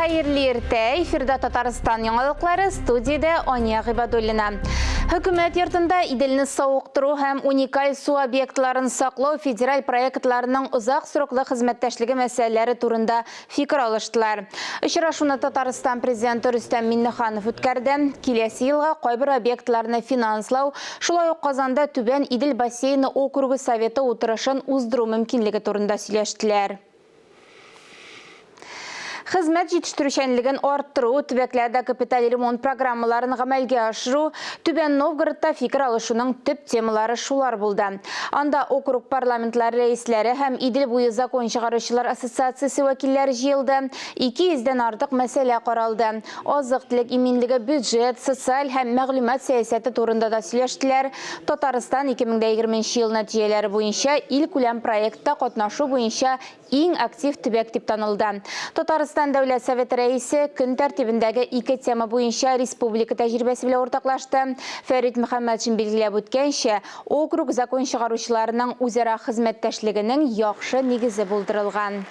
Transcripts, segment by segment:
Хәерле иртә! Эфирда Татарстан яңалыклары, студиядә Ания Гыйбадуллина. Хөкүмәт йортында Иделне савыктыру һәм уникаль су объектларын саклау федераль проектларының озак сроклы хезмәттәшлеге мәсьәләләре турында фикер алыштылар. Очрашуны Татарстан Президенты Рөстәм Миңнеханов үткәрде. Киләсе елга кайбер объектларны финанслау, шулай ук Казанда Түбән Идел бассейны округы Советы утырышын уздыру мөмкинлеге турында сөйләштеләр. Хезмәт җитештерүчәнлеген арттыру, төбәкләрдә капиталь ремонт программаларын гамәлгә ашыру, Түбән Новгородта фикер алышуның төп темалары шулар булды. Анда округ парламентлары рәисләре һәм Идел буе закон чыгаручылар ассоциациясе вәкилләре җыелды. 200 дән артык мәсьәлә каралды. Азык-төлек иминлеге, бюджет, социаль һәм мәгълүмат сәясәте турында да сөйләштеләр. Татарстан 2020 нче ел нәтиҗәләре буенча илкүләм проектта катнашу буенча иң актив төбәк дип танылды. Татарстан Дәүләт Советы Рәисе көн тәртибендәге ике тема буенча республика тәҗрибәсе белән уртаклашты. Фәрит Мөхәммәтшин билгеләп үткәнчә, округ закон чыгаручыларының үзара хезмәттәшлегенең яхшы нигезе булдырылган.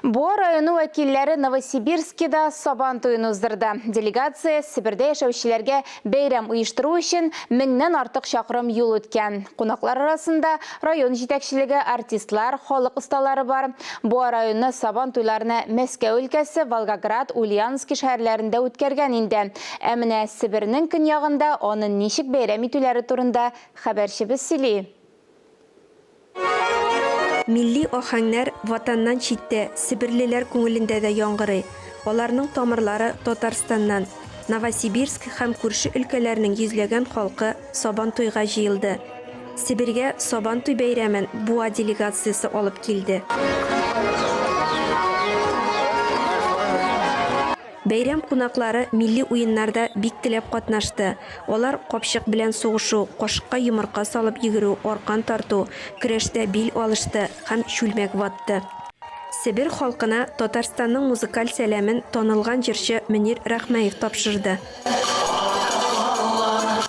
Буа районы вәкилләре Новосибирскида Сабан туен уздырды. Делегация Себердә яшәүчеләргә бәйрәм оештыру өчен меңнән артык чакрым юл үткән. Кунаклар арасында район җитәкчелеге, артистлар, халык осталары бар. Буа районы Сабан туйларны Мәскәү өлкәсе, Волгоград, Ульяновски шәһәрләрендә үткәргән инде. Ә менә Себернең көньягында аны ничек бәйрәм итүләре турында хәбәрчебез сөйли. Милли аһәңнәр Ватаннан читтә, себерлеләр күңелендә дә яңгырый. Аларның тамырлары Татарстаннан. Новосибирск һәм күрше өлкәләрнең йөзләгән халкы Сабантуйга җыелды. Себергә Сабантуй бәйрәмен Буа делегациясе алып килде. Бәйрәм кунаклары милли уеннарда бик теләп катнашты. Алар капчык белән сугышу, кашыкка йомырка салып йөгерү, аркан тарту, көрәштә бил алышты һәм чүлмәк ватты. Себер халкына Татарстанның музыкаль сәламен танылган җырчы Мөнир Рәхмәев тапшырды.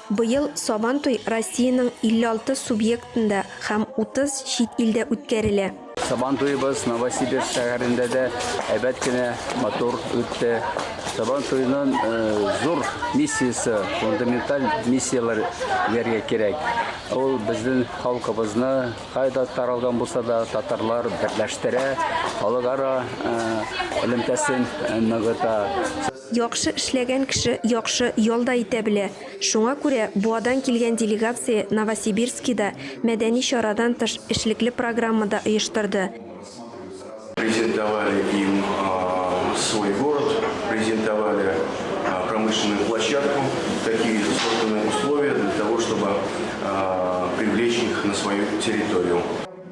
Быел Сабантуй Россиянең 56 субъектында һәм 30 чит илдә үткәрелә. Сабан туебыз Новосибирск шәһәрендә дә әйбәт кенә, матур үтте. Сабан туеның э, зур миссиясе, фундаменталь миссияләр бирергә кирәк. Ул безнең халкыбызны кайда таралган булса да татарлар берләштерә, халыкара э, элемтәсен э, ныгыта. Яхшы эшләгән кеше яхшы ял да итә белә. Шуңа күрә Буадан килгән делегация Новосибирскида мәдәни чарадан тыш эшлекле программа да оештырды. Презентовали им свой город, презентовали промышленную площадку, какие созданы условия для того, чтобы привлечь их на свою территорию.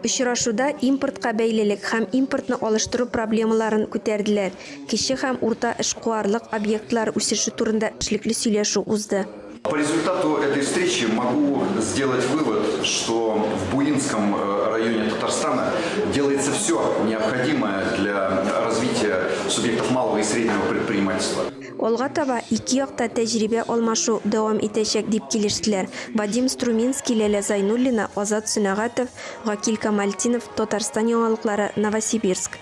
Очрашуда импортка бәйлелек һәм импортны алыштыру проблемаларын күтәрделәр, кече һәм урта эшкуарлык объектлары үсеше турында эшлекле сөйләшү узды. По результату этой встречи могу сделать вывод, что в Буинском э, районе Татарстана делается все необходимое для развития субъектов малого и среднего предпринимательства. Алга таба ике як та тәҗрибә алмашу дәвам итәчәк, дип килештеләр. Вадим Струминский, Ләлә Зайнуллина, Азат Сөнәгатов, Гакил Камалтдинов, Татарстан яңалыклары, Новосибирск.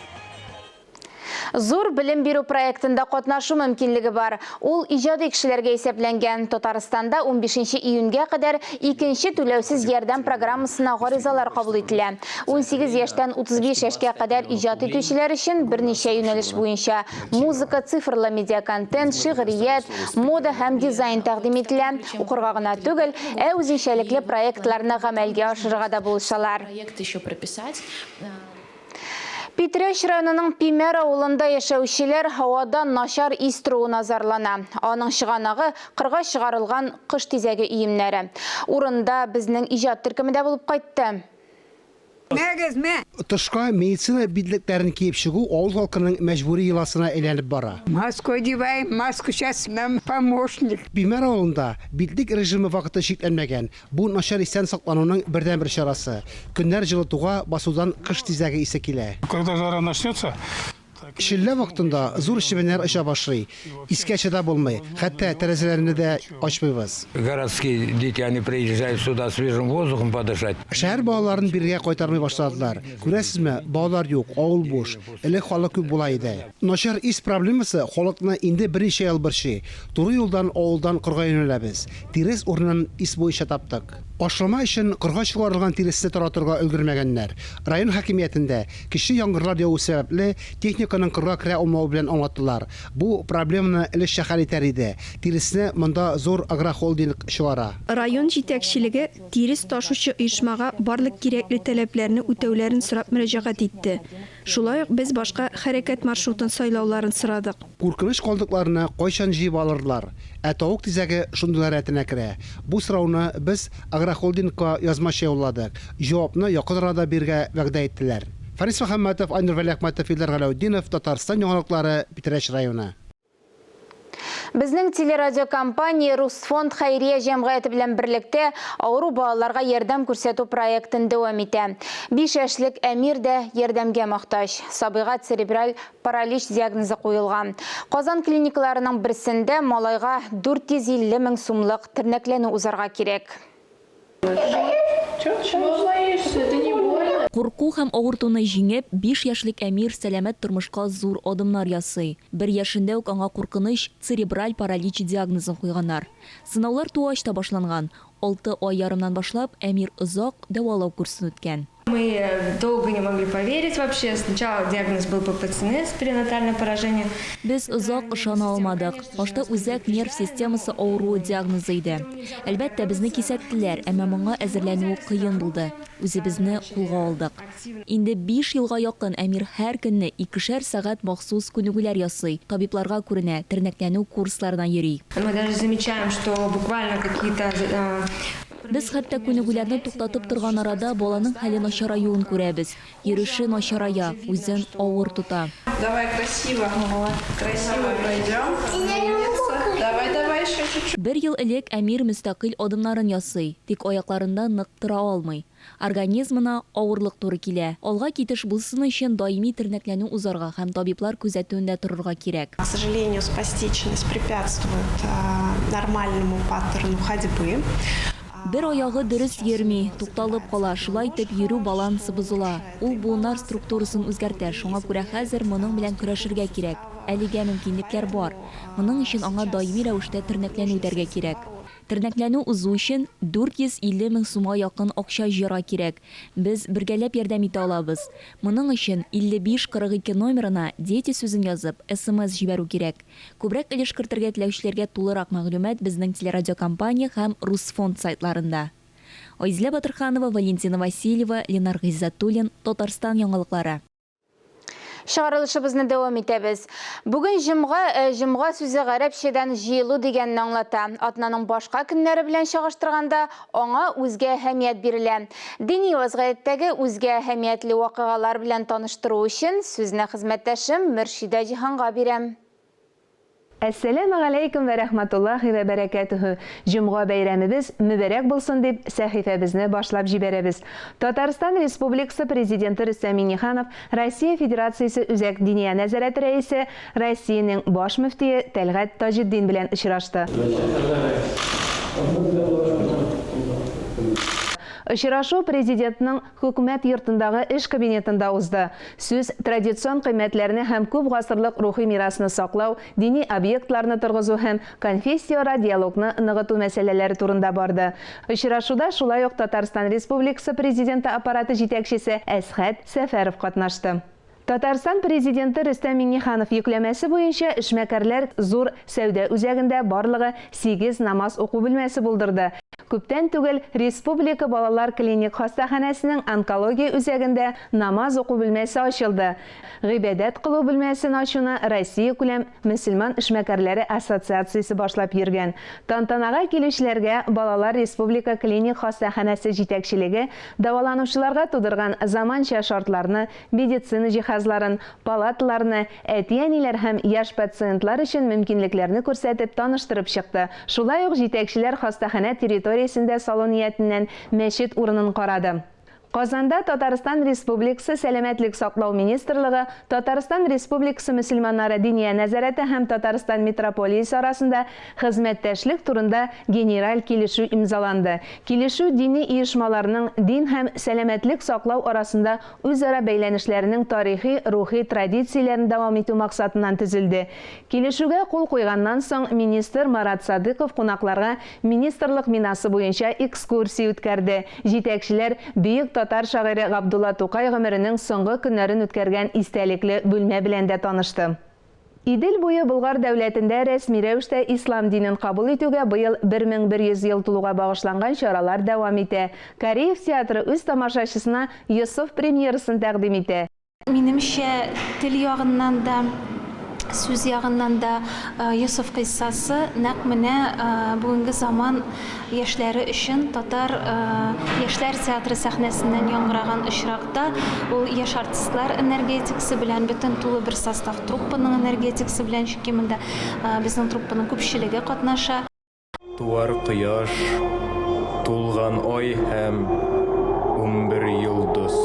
Зур белем бирү проектында катнашу мөмкинлеге бар. Ул иҗади кешеләргә исәпләнгән. Татарстанда унбишенче июньгә кадәр икенче түләүсез ярдәм программасына гаризалар кабул ителә. 18 яшьтән 35 яшькә кадәр иҗат итүчеләр өчен берничә юнәлеш буенча Музыка, цифрлы медиаконтент, шигърият, мода һәм дизайн тәкъдим ителә. Укырга гына түгел, ә үзенчәлекле проектларны гамәлгә ашырырга да булышалар. Питрәч районының Пимәр авылында яшәүчеләр һавада начар ис торуына зарлана. Аның чыганагы, кырга чыгарылган кыш тизәге өемнәре. Урында безнең иҗат төркеме дә булып кайтты. Мәгез, мә! Тышка медицина битлекләрен киеп чыгу авыл халкының мәҗбүри йоласына әйләнеп бара. Маску одеваем, маску сейчас нам помощник. Пимәр авылында битлек режимы вакыты чикләнмәгән. Бу начар истән саклануның бердәнбер чарасы. Көннәр җылытуга басудан кыш тизәге исе килә. Когда жара начнется. Челлә вакытында зур чебеннәр оча башлый. Искә чыдап булмый, хәтта тәрәзәләрне дә ачмыйбыз. Городские дети, они приезжают сюда свежим воздухом подышать. Шәһәр балаларын бирегә кайтармый башладылар. Күрәсезме, балалар юк, авыл буш. Элек халык күп була иде. Начар ис проблемасы халыкны инде берничә ел борчый. Туры юлдан авылдан кырга юнәләбез. Тирес урынын ис буенча таптык. Ашлама өчен кырга чыгарылган тиресне таратырга өлгермәгәннәр. Район хакимиятендә, көчле яңгырлар яву сәбәпле, техниканың кырга керә алмавы белән аңлаттылар. Бу проблеманы өлешчә хәл итәр иде. Тиресне монда зур агрохолдинг чыгара. Район җитәкчелеге тирес ташучы оешмага барлык кирәкле таләпләрне үтәүләрен сорап мөрәҗәгать итте. Шулай ук без башка хәрәкәт маршрутын сайлауларын сорадык. Куркыныч калдыкларны кайчан җыеп алырлар? Ә тавык тизәге шундыйлар рәтенә керә. Бу сорауны без агрохолдингка язмача юлладык. Җавапны якын арада бирергә вәгъдә иттеләр. Фарис Мөхәммәтов, Айнур Вәлиәхмәтов, Илдар Галәүтдинов, Татарстан яңалыклары, Питрәч районы. Безнең телерадиокомпания Русфонд хәйрия җәмгыяте белән берлектә авыру балаларга ярдәм күрсәтү проектын дәвам итә. 5 яшьлек Әмир дә ярдәмгә мохтаҗ. Сабыйга церебраль паралич диагнозы куелган. Казан клиникаларының берсендә малайга 450 мең сумлык тернәкләнү узарга кирәк. Курку һәм авыртуны җиңеп, биш яшьлек Әмир сәламәт тормышка зур адымнар ясый. Бер яшендә үк аңа куркыныч церебраль паралич диагнозын куйганнар. Сынаулар тугач та башланган. Алты ай ярымнан башлап, Әмир озак дәвалау курсын үткән. Мы долго не могли поверить вообще. Сначала диагноз был ППЦНС, перинатальное поражение. Без озак ышана алмадык. Башта үзәк нерв системасы авыруы диагнозы иде. Әлбәттә, безне кисәттеләр, әмма моңа әзерләнүе кыен булды. Үзебезне кулга алдык. Инде биш елга якын Әмир һәр көнне икешәр сәгать махсус күнегүләр ясый, табибларга күренә, тернәкләнү курсларына йөри. Мы даже замечаем, что буквально какие-то Без хәтта күнегүләрне туктатып торган арада баланың хәле начараюын күрәбез. Йөреше начарая, үзен авыр тота. Давай красиво, красиво пройдем. Умница. Давай, давай еще чуть-чуть. Бер ел элек Әмир мөстәкыйль адымнарын ясый, тик аякларында нык тора алмый. Организмына авырлык туры килә. Алга китеш булсын өчен даими тернәкләнү узарга һәм табиблар күзәтүендә торырга кирәк. К сожалению, спастичность препятствует нормальному паттерну ходьбы. Бер аягы дөрес йөрми, тукталып кала, шулай итеп йөрү балансы бозыла. Ул буыннар структурасын үзгәртә, шуңа күрә хәзер моның белән көрәшергә кирәк. Әлегә мөмкинлекләр бар. Моның өчен аңа даими рәвештә тернәкләнү үтәргә кирәк. Тернәкләнү узу өчен 450 мең сумга якын акча җыярга кирәк. Без бергәләп ярдәм итә алабыз. Моның өчен 55 42 номерына Дети сүзен язып, смс җибәрү кирәк. Күбрәк өлеш кертергә теләүчеләргә тулырак мәгълүмат безнең телерадиокомпания һәм Русфонд сайтларында. Айзилә Батырханова, Валентина Васильева, Ленар Гыйззәтуллин, Татарстан яңалыклары. Чыгарылышыбызны дәвам итәбез. Бүген җомга, ә җомга сүзе гарәпчәдән җыелу дигәнне аңлата. Атнаның башка көннәре белән чагыштырганда, аңа үзгә әһәмият бирелә. Дини вазгыятьтәге үзгә әһәмиятле вакыйгалар белән таныштыру өчен сүзне хезмәттәшем Мөршидә Җиһанга бирәм. Әссәләмегаләйкүм вә рәхмәтуллаһи вә бәрәкәтүһү! Җомга бәйрәмебез мөбәрәк булсын дип, сәхифәбезне башлап җибәрәбез. Татарстан Республикасы Президенты Рөстәм Миңнеханов Россия Федерациясе Үзәк Диния нәзарәте рәисе, Россиянең Баш мөфтие Тәлгать Таҗетдин белән очрашты. Очрашу Президентның Хөкүмәт йортындагы эш кабинетында узды. Сүз традицион кыйммәтләрне һәм күп гасырлык рухи мирасны саклау, дини объектларны торгызу һәм конфессияара диалогны ныгыту мәсьәләләре турында барды. Очрашуда шулай ук Татарстан Республикасы Президенты Аппараты җитәкчесе Әсхәт Сәфәров катнашты. Татарстан Президенты Рөстәм Миңнеханов йөкләмәсе буенча эшмәкәрләр зур сәүдә үзәгендә барлыгы сигез намаз уку бүлмәсе булдырды. Күптән түгел Республика балалар клиник хастаханәсенең онкология үзәгендә намаз уку бүлмәсе ачылды. Гыйбадәт кылу бүлмәсен ачуны Россиякүләм мөселман эшмәкәрләре ассоциациясе башлап йөргән. Тантанага килүчеләргә Балалар республика клиник хастаханәсе җитәкчелеге дәваланучыларга тудырган заманча шартларны, медицина җиһазларын, палаталарны, әти-әниләр һәм яшь пациентлар өчен мөмкинлекләрне күрсәтеп таныштырып чыкты. Шулай ук җитәкчеләр хастаханә территориясендә салу ниятеннән мәчет урынын карады. Казанда Татарстан Республикасы Сәламәтлек саклау министрлыгы, Татарстан Республикасы мөселманнары Диния нәзарәте һәм Татарстан митрополиясе арасында хезмәттәшлек турында генераль килешү имзаланды. Килешү дини оешмаларның дин һәм сәламәтлек саклау арасында үзара бәйләнешләренең тарихи-рухи традицияләрен дәвам итү максатыннан төзелде. Килешүгә кул куйганнан соң министр Марат Садыйков кунакларга министрлык бинасы буенча экскурсия үткәрде. Җитәкчеләр бөек татар шагыйре Габдулла Тукай гомеренең соңгы көннәрен үткәргән истәлекле бүлмә белән дә танышты. Идел буе Болгар дәүләтендә рәсми рәвештә ислам динен кабул итүгә быел 1100 ел тулуга багышланган чаралар дәвам итә. Кариев театры үз тамашачысына Йосыф премьерасын тәкъдим итә. Минемчә, тел ягыннан да, сүз ягыннан да Йосыф кыйссасы нәкъ менә бүгенге заман яшьләре өчен татар яшьләр театры сәхнәсеннән яңгыраган очракта, ул яшь артистлар энергетикасы белән, бөтен тулы бер состав труппаның энергетикасы белән, чөнки монда безнең труппаның күпчелеге катнаша. Туар кояш, тулган ай һәм 11 йолдыз.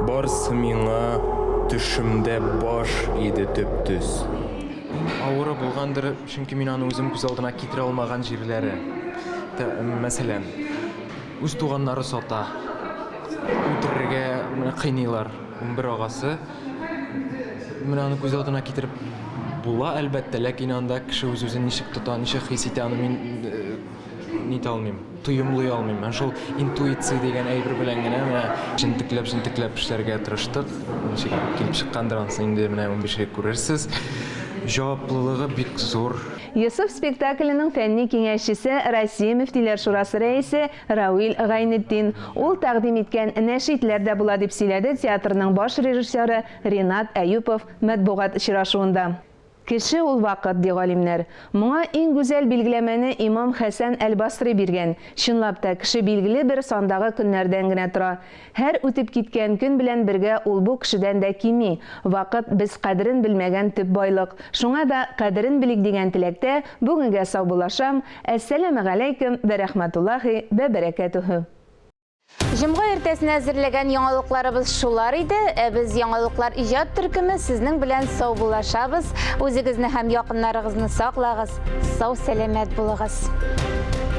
Барсы миңа төшемдә баш иде төп-төз. Иң авыры булгандыр, чөнки мин аны үзем күз алдына китерә алмаган җирләре. Мәсәлән, үз туганнары сата, үтерергә менә кыйныйлар. 11 агасы. Менә аны күз алдына китереп була, әлбәттә, ләкин анда кеше үз-үзен ничек тота, ничек хис итә, аны мин э, нитә алмыйм, тоемлый алмыйм. Менә шул интуиция дигән әйбер белән генә менә җентекләп-җентекләп эшләргә тырыштык. Ничек килеп чыккандыр анысы инде менә 15 күрерсез. Җаваплылыгы бик зур. Йосыф спектакленең фәнни киңәшчесе Россия мөфтиләр шурасы рәисе Равил Гайнетдин. Ул тәкъдим иткән нәшидләр дә була, дип сөйләде театрның баш режиссеры Ренат Әюпов матбугат очрашуында. Кеше ул вакыт, ди галимнәр. Моңа иң гүзәл билгеләмәне имам Хәсән әл-Басри биргән. Чынлап та, кеше билгеле бер сандагы көннәрдән генә тора. Һәр үтеп киткән көн белән бергә ул бу кешедән дә кими. Вакыт, без кадерен белмәгән төп байлык. Шуңа да кадерен белик дигән теләктә бүгенгә саубуллашам. Әссәламегаләйкем вә рәхмәтуллаһи вә бәрәкәтүһү. Җомга иртәсенә әзерләгән яңалыкларыбыз шулар иде. Ә без яңалыклар иҗат төркеме сезнең белән саубуллашабыз. Үзегезне һәм якыннарыгызны саклагыз. Сау-сәламәт булыгыз.